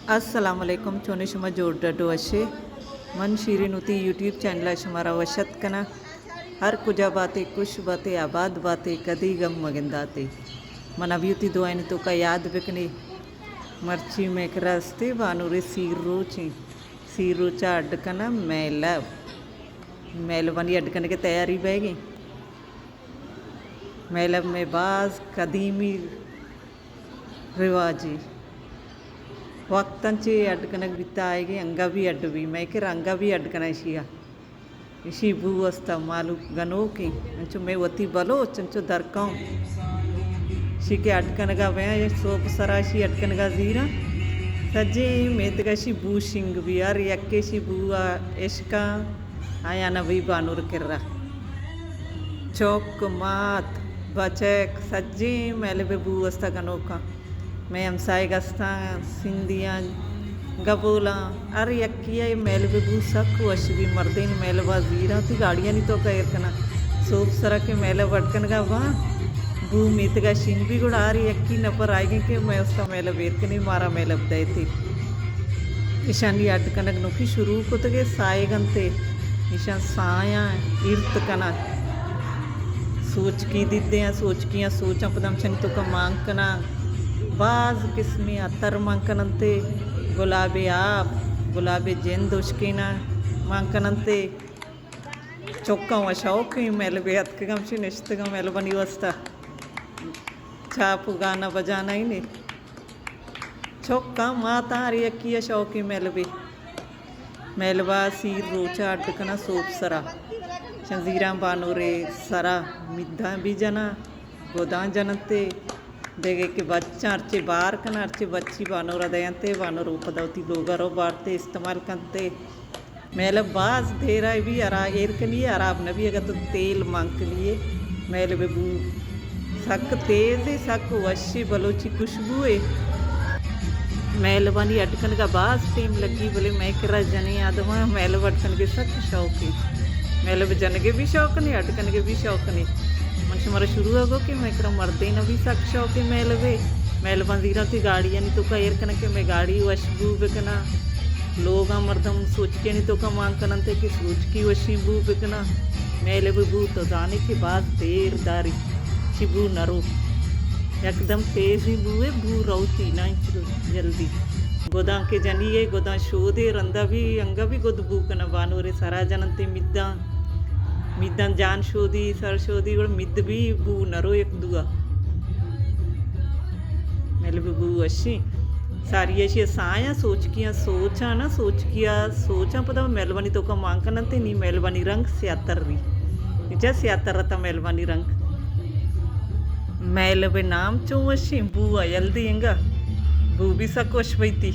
السلام علیکم، چونے شما؟ جوڑ ڈڈ وشے؟ من شیرین وتی یوٹیوب چینل ءَ شمارا وش اتک کناں۔ ہر کجا باتے، خوش باتے، آباد باتے، کدی غم مگنداتے۔ من ابھی وتی دعائنی توکا یاد بکنے۔ مرچی مئے کرا استے بانورے سیر روچیں۔ سیر روچا اڈ کناں میلب۔ میلبانی اڈ کنگے تیاری بیگیں۔ میلب مئے باز قدیمی رواجے۔ وقتاں چے اڈ کنگ بیتا آئیگیں، انگا بھی اڈ بھی، مئے کرا انگا بھی اڈ کناں اشیا۔ اشی بو استا مالو گنوکیں، انچو مئے وتی بلوچ، انچو درکاؤں۔ اشی کہ اڈ کنگا بیاں، یا سوب سرا اشی اڈ کنگا زیراں۔ سجیں میتگا اشی بو شنگ بھی، ہر یکے اشی بو اشکاں، آیانا بھی بانور کرا۔ چک، مات، بچک، سجیں میلب بو استا گنوکاں۔ مئے ہمسائگ استاں، سندھیاں، گبولاں، ہر یکیا اے میلب بو سک وش بی۔ مردین میلبا زیراں، تی گاڑیانی توکا ایر کناں۔ سوب سرا کہ میلب اڈ کنگا باں، بو میتگا شنگ بی، گڑا ہر یکی نفر آئیگیں کہ مئے استا میلب ایر کنے، مارا میلب دئیتے۔ ایشانی اڈ کنگ نوکی شروع کتگے، سائیگ انتے، ایشاں سایاں ایرت کناں۔ سوچکی دیدیاں، سوچکیاں سوچاں پدا ہمشانی توکا مان کناں۔ باز قسمیں عطر مان کننتے، گلابے آپ، گلابے جند اشکیناں مان کننتے۔ چکاں و شوقیں میلبے اتکگاں، ہمشی نشتگاں میلبانی واسطہ۔ چاپ و گانا بجانا ہی نے۔ چکاں ماتاں ہر یکی ء شوقیں میلبے۔ میلبا سیر روچا اڈ کناں سوب سرا۔ چنزیراں بانورے سرا میداں بھی جناں، گداں جننتے۔ دگہ کہ بچاں ہرچے بار کناں، ہرچے بچی بانورا دینتے، بانور او پدا وتی لوگا رو بارتے استعمال کنتے۔ میلب باز دیرا بی ہرا ایر کنی، ہراب نہ بی۔ اگاں تو تیل مان کنی، میلب بو سک تیز ء، سک وشی بلوچی خوشبو ء۔ میلبانی اڈ کنگا باز ٹیم لگی، بلے مئے کرا جنیں آدماں میلب اڈ کنگے سک شوقیں۔ میلب جنگے بھی شوق نے، اڈ کنگے بھی شوق نے۔ من شمارا شروع ء گو کہ مئے کرا مردین بھی سک شوقیں میلبے۔ میلباں زیراں تی گاڑیانی توکا ایر کنگ کہ مئے گاڑی وش بو بکناں۔ لوگاں مردم سوچکیانی توکا مان کننت کہ سوچکی وشیں بو بکناں۔ میلب بو تو زانے کہ باز دیر داری، چی بو نرو۔ یکدم تیزیں بوئے، بو روتی نہ انچو جلدی۔ گداں کہ جنی اے، گداں شودے، رندا بھی انگا بھی گد بو کناں، بانورے سرا جننتے میداں۔ میداں جان شودی، سر شودی، گڑا مید بھی بو نرو یک دوا۔ میلب بو اشی۔ ساری اشی سایاں سوچکیاں سوچاں نا، سوچکیا سوچاں پدا میلبانی توکا مان کننتے، نی میلبانی رنگ سیاہ تر ری۔ جا سیاہ تر رتا میلبانی رنگ۔ میلب نام چون وشی، بو ء یل دی انگا۔ بو بھی سک وش بیتی۔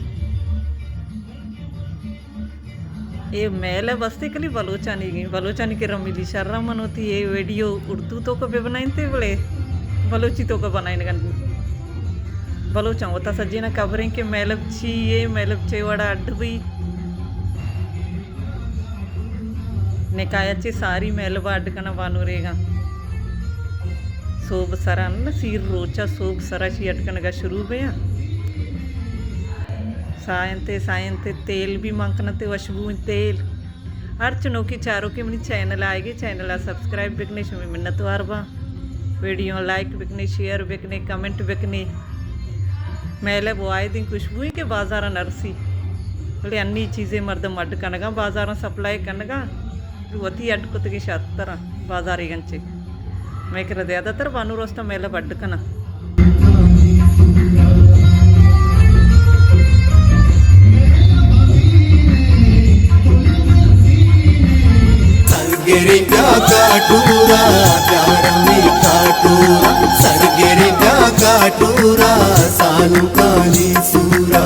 اے میلب استے کلی بلوچانی گیں، بلوچانی کرا ملی۔ شرا من وتی اے ویڈیو اردو توکا بہ بنائینتے، بلے بلوچی توکا بنائینگا۔ بلوچاں وتا سجینا خبریں کہ میلب چی اے، میلب چے وڑا اڈ بی۔ نکایا چے ساری میلب اڈ کنا بانوریگا۔ سوب سرا نہ، سیر روچا سوب سرا شی اڈ کنگا شروع بیاں۔ ساینتے، ساینتے تیل بھی مان کننتے، وشبوئیں تیل۔ ہرچ نوکیں چاروکے منی چینل آئیگے، چینل ء سبسکرائب بکنے، شمی منتوار باں۔ ویڈیو لائک بکنے، شیئر بکنے، کمنٹ بکنے۔ میلب و آئے دن خوشبوئیں کہ بازاراں نرسی۔ بلے انی چیزیں مردم اڈ کنگاں، بازاراں سپلائی کنگاں۔ وتی اڈ کتگیں شرتراں بازارے گنچے۔ مئے کرا زیادہ تر بانور استا میلب اڈ کناں۔ سرگریں بیا کاٹورا، پیارمی کاٹورا، سرگریں بیا کاٹورا، سالونکانی سورا۔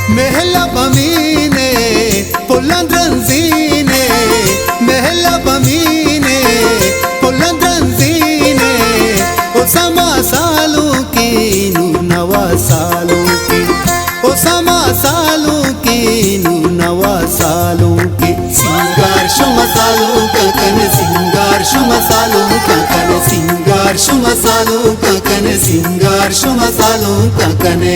مہلب امین ء پلاں درنزین ء، مہلب امین ء پلاں درنزین ء، او سما سالونکے نوں نوا سالونکے، او سما سالونکے نوں نوا سالونکے۔ سینگار شما سالونکاں کن، سینگار شما سالونکاں کن، سینگار شما سالونکاں کن، سینگار شما سالونکاں کنے۔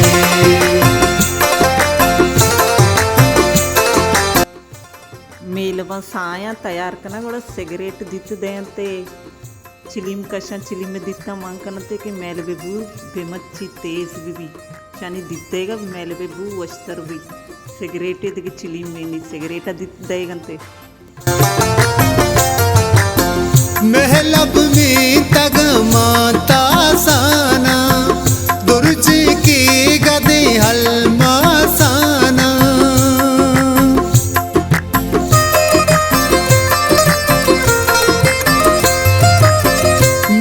میلباں سایاں تیار کناں، گڑا سگریٹ دیت دینت ء چلیم کشاں، چلیم ء دیتاں مان کنت ء کہ میلب ء بو بہ مچی تیز بہ بی، شانی دیت دئیگ ء میلب ء بو وشتر بی۔ سگریٹ ء دگہ چلیم مینی، سگریٹ ء دیت دئیگ انت ء۔ مہلب میتگ ماں تاساناں، درچکے گدیں الماساناں۔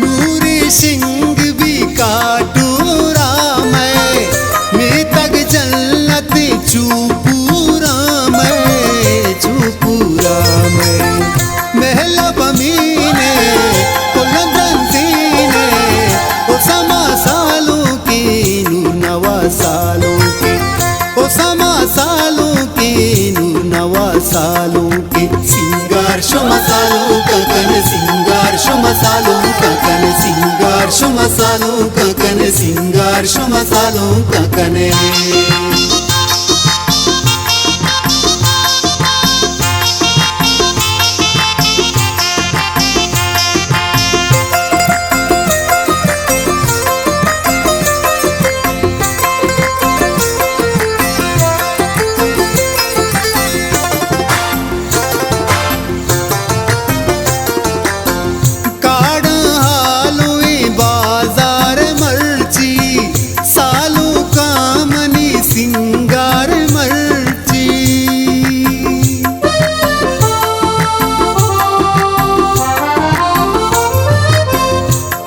نوری شنگ بی کاٹورا مئے، میتگ جنت چوپورا مئے، چوپورا مئے۔ مہلب امین ء پلندن زین ء، او سما سالونکے نور نوا سالونکے، او سما سالونکے نور نوا سالونکے۔ سینگار شما سالونکاں کنے، سینگار شما سالونکاں کنے، سینگار شما سالونکاں کنے، سینگار شما سالونکاں کنے۔ کاڑاں ہالویں بازار مرچی، سالونکاں منی سینگار مرچی۔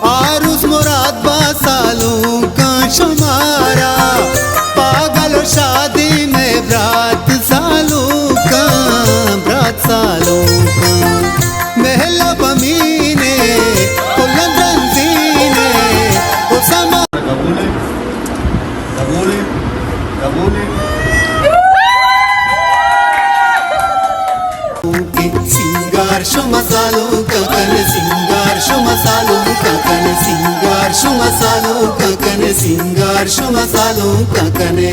آروس مراد با سالونکاں شمارا، پاگل و شادی مئے برات سالونکاں، برات سالونکاں۔ مہلب امین ء پلندن زین ء، او سما۔ قبول ہے، قبول ہے، قبول ہے۔ سینگار شما سالونکاں کنے، سینگار شما سالونکاں کنے، سینگار شما سالونکاں کنے، سینگار شما سالونکاں کنے۔